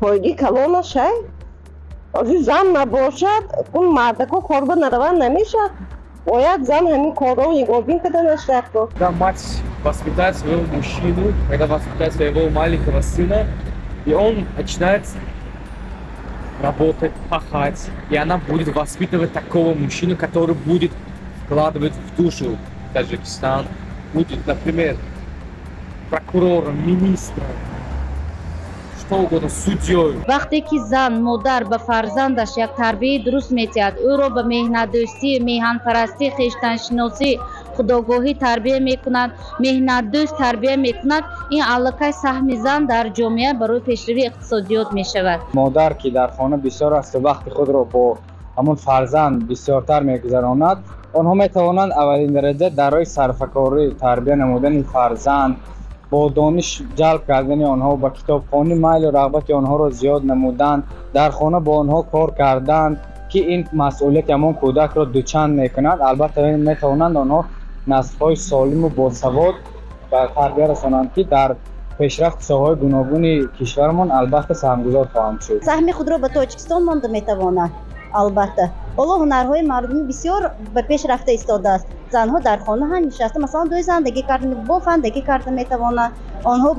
Фоидаи калонаш ай. Ҳозир зан набошад, он мардако корба нараванд намешавад. Бояд зан ҳамин корро нигоҳбин карданаш даркор. Когда мать воспитает своего мужчину, когда воспитает своего маленького сына, и он начинает работать, пахать, и она будет воспитывать такого мужчину, который будет вкладывать в душу Таджикистан, будет, например, прокурором, министром, что угодно, судьей. Вақте ки зан, модар ба фарзандаш як тарбияи дуруст метиҳад, ӯро ба меҳнатдӯстӣ, меҳанпарастӣ, хештаншиносӣ, худогоҳӣ тарбия мекунад, меҳнатдӯст тарбия мекунад, ин аллакай саҳми зан дар ҷомеа барои пешравии иқтисодиёт мешавад. Модар ки дар хона бисёр асту вақти худро бо ҳамон фарзанд бисёртар мегузаронад, онҳо метавонанд аввалин дараҷа дар роҳи сарфакорӣ тарбия намудани фарзанд, бо дониш ҷалб кардани онҳо, ба китобхонӣ майлу рағбати онҳоро зиёд намудан, дар хона бо онҳо кор кардан, ки ин масъулияти ҳамон кӯдакро дучанд мекунад. Албатта, метавонанд онҳо наслҳои солиму босавод ба тарбия расонанд, ки дар пешрафти соҳаҳои гуногуни кишварамон албатта саҳмгузор хоҳанд шуд. Саҳми худро ба Тоҷикистон монда метавонад. Албатта, ҳоло ҳунарҳои мардумӣ бисёр ба пеш рафта истодааст. Занҳо дар хона ҳам нишаста, масалан, дӯзандагӣ карда, бофандагӣ карда метавонанд. Онҳо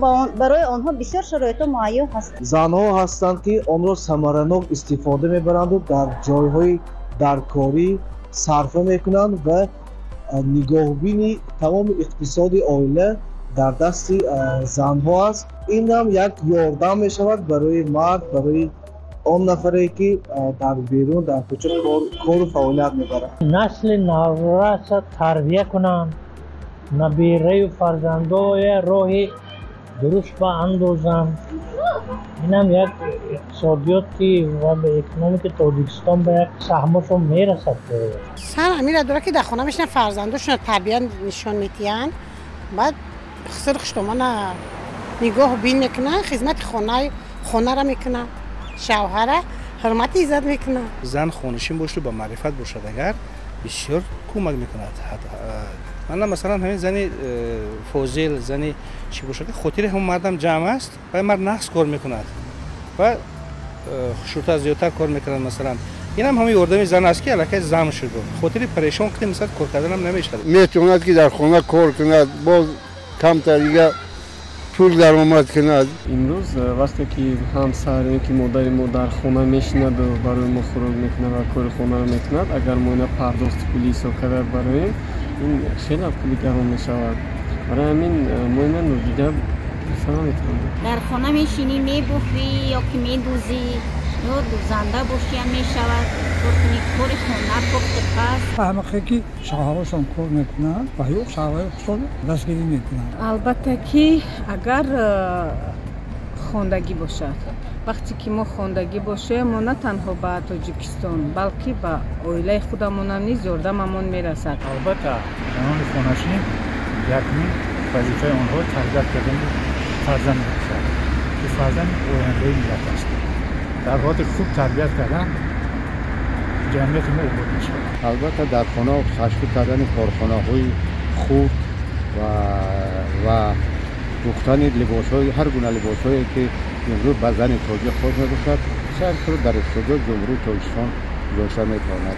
барои онҳо бисёр шароитҳо муҳайё ҳаст. Занҳо ҳастанд, ки онро самаранок истифода мебаранду дар ҷойҳои даркорӣ сарфа мекунанд ва нигоҳбини тамоми иқтисоди оила дар дасти занҳо аст. Ин ҳам як ёрдам мешавад барои мард, барои он нафаре, ки дар берун, дар кӯча кору фаъолият мебарад. Насли навраса тарбия кунанд, набираю фарзандоя роҳи дуруст ба андозанд. Инам як иқтисодиёти ва ба экономикаи Тоҷикистон ба як саҳмашон мерасад. Зан ҳамира дорад, ки дар хона мешинанд, фарзандошонро тарбия нишон медиҳанд, баъд хусур хуштомона нигоҳ бин мекунанд, хизмати хонаро мекунанд, шавҳара ҳурмати иззат мекунанд. Зан хонашин бошаду ба маърифат бошад агар, бисёр кӯмак мекунад. Мана, масалан, ҳамин зани фозил, зани чӣ бошад, хотири ҳамон мардам ҷамъ аст ва мард нағз кор мекунад ва хушрӯтар, зиёдтар кор мекунад. Масалан, инам ҳамин ёрдами зан аст, ки аллакай зам шуду хотири парешон кунем, масалан, кор карданам намешавад. Метавонад, ки дар хона кор кунад, боз камтар дига пул даромад кунад. Имрӯз вақте ки ҳамсар ё ки модари мо дар хона мешинаду барои мо хӯрок мекунад ва кори хонаро мекунад, агар мо ина пардохти пулӣ ҳисоб карда бароем, ин хеле пули гарон мешавад. Барои ҳамин мо ина нодида гирифта наметавонем. Дар хона мешинӣ, мебофӣ ё ки медӯзӣ, ё дӯзанда бошиам мешавад, кор кунӣ, кори хона, пухту паз. Ҳамақе ки шавҳарошон кор мекунанд ва ё шавҳарои худшон дастгирӣ мекунанд. Албатта ки, агар хондагӣ бошад. Вақте ки мо хондагӣ бошем, мо на танҳо ба Тоҷикистон, балки ба оилаи худамонам низ ёрдамамон мерасад. Албатта, занони хонашин якумин вазифаи онҳо тарбият кардани фарзанд мебошад, ки фарзанд ояндаи миллат аст. Дар ҳолати хуб тарбият кардан ҷамъияти мо обод мешавад. Албатта, дар хона ташкил кардани корхонаҳои хурд ва духтани либосҳои, ҳар гуна либосҳое, ки имрӯз ба зани тоҷик хос мебошад, сари худро дар иқтисодиёти Ҷумҳурии Тоҷикистон гузошта метавонад.